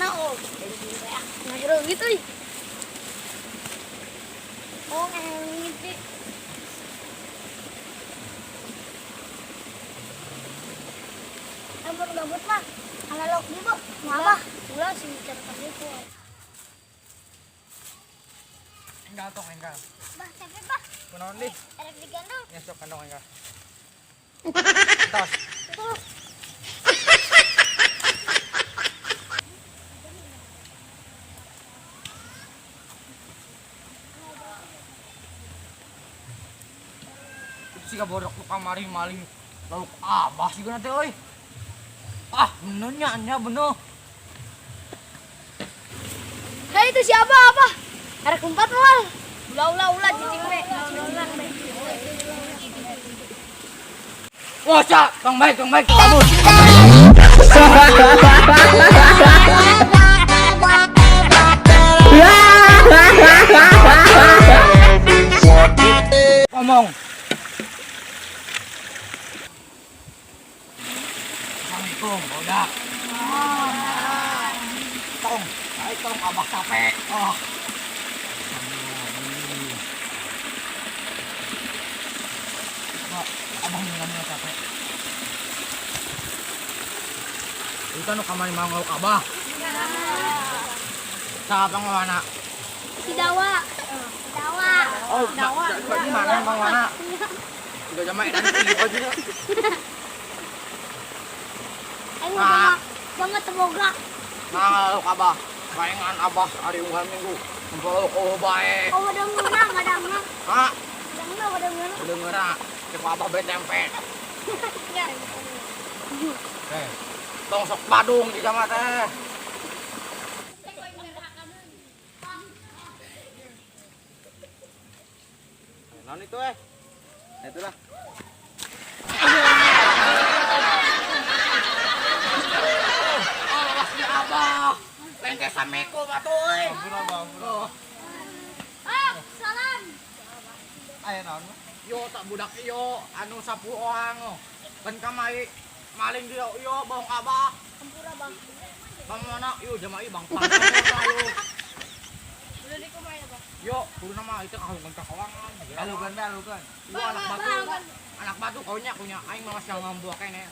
Oh. Nah, bro, gitu ih. Oh, ngiti. Ampun gabut mah. Kalau lok di bu, mau apa? Ulah sih cara itu. Enggal tong enggal. Bah, capek bah. Kunaon dih? Erek digandong. Ya sok kandong enggal. Tos. Tuh. Siga borok nu kamari maling lauk abah siga teh euy. Ah, bener nya nya bener. Hei, itu siapa apa? Erek lompat moal. Ulah ulah ulah cicing we. Wah, cak, tong baik, tong baik, kabur. Ngomong. Assalamualaikum, bodak. Tong, baik tong, abah capek. Oh. Abah nggak capek. Itu nu kamari mau ngaluk abah. Siapa ngawana? Si Dawa. Dawa. Oh, Dawa. Berarti mana bang wana? Udah jama edan ieu juga. Ayo sama banget teboga. Nah, ngaluk abah. Baengan abah hari unggal minggu. Ngumpul oh bae. Oh, wadah ngena, wadah ngena. Hah? Wadah ngena, wadah ngena. Udah ngera. Cek abah beli tempe. Ya. Eh, tong sok badung di jama teh. Naon itu eh? Nah, itulah. Oh, awas di abah. Lengke sameko batu euy. Ampun abah, ampun. Oh. Ah, salam. Aya naon? Yo tak budak iyo anu sapu orang. Kan kamari maling dia iyo bohong abah. Hampura, Bang. Bang mana? Yo jama ieu bang pang. Yo. Udah di kumaha, Bang? Yo, kudu nama itu kahulungan ka kawangan. Alukan be alukan. Yo anak batu. Anak batu kaunya punya aing mah masih ngambuah kene.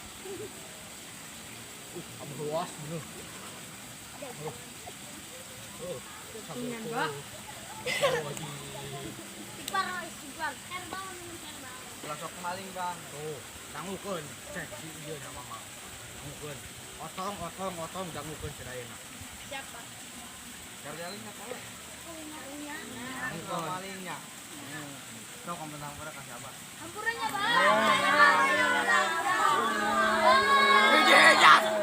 Abah luas bener. Oh. Tingnan ba? Istighfar, istighfar. Herbal minum herbal. Ulah sok maling, Bang. Tuh, dangukeun cek si ieu na mama. Dangukeun. Otong otong otong dangukeun sadayana. Siapa? Kerjaling apa? Punya. Dangukeun malingnya. Sok komentar pada kasih abah. Hampuranya, Bang. Hiji jatuh.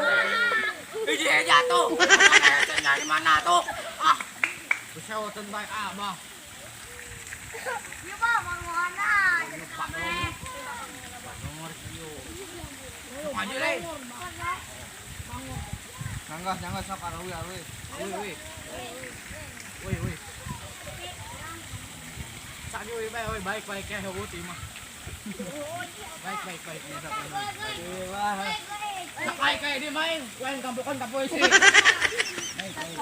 Hiji jatuh. Dari mana tuh? Ah. Kesewotan bae abah. Iya, Bang, mau mana? Jadi kabeh. Nomor ieu. Sok aja le. Nyangga, nyangga sok arui arui. Wih wih. Wih wih. Sak wih bae wih baik baik ya heueuh teh mah. Baik baik baik ya sok. Wah. Sak baik kayak dia main, lain kampukan ka polisi. Baik, baik,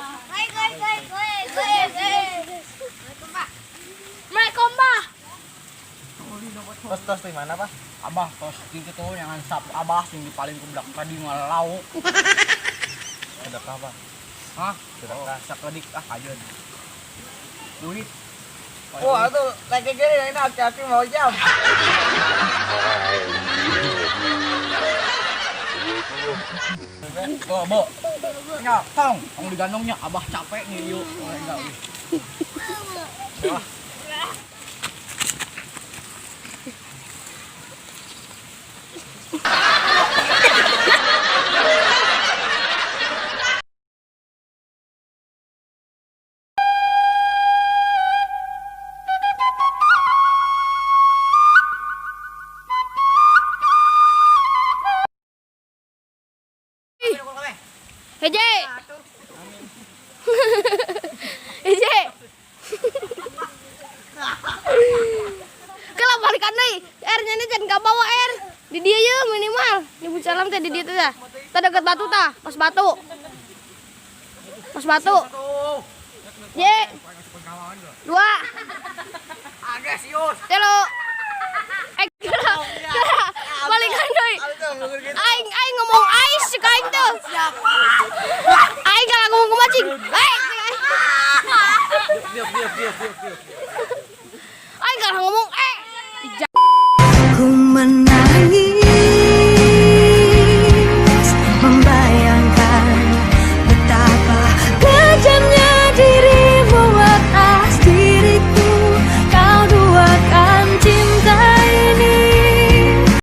baik, baik, baik, baik. Assalamualaikum, Bah. Tos tos di mana, Pak? Abah tos gitu tuh yang sap abah sing dipaling ku budak tadi ngalauk. Sedekah, Pak. Hah? Sedekah. Oh, sakedik ah ajeun. Duit. Wah, itu lagi gini ini hati-hati mau jam. Tuh, Bu. Ya, tong, tong digandongnya abah capek nih yuk. Oh, enggak. Wah. Heje. Heje. Kalau balikan deui, R nya jangan ka bawa R. Di dia ye minimal. Di salam teh di dia teh. Tah deket batu tah, pas batu. Sepatu. Satu. Ye. Dua. Agak sius. Telu. Eh, gerak. Gerak. Balikan deui. Aing aing ngomong ais cek aing tuh. Aing kalau ngomong ke macing. Eh, Diuk diuk diuk diuk diuk.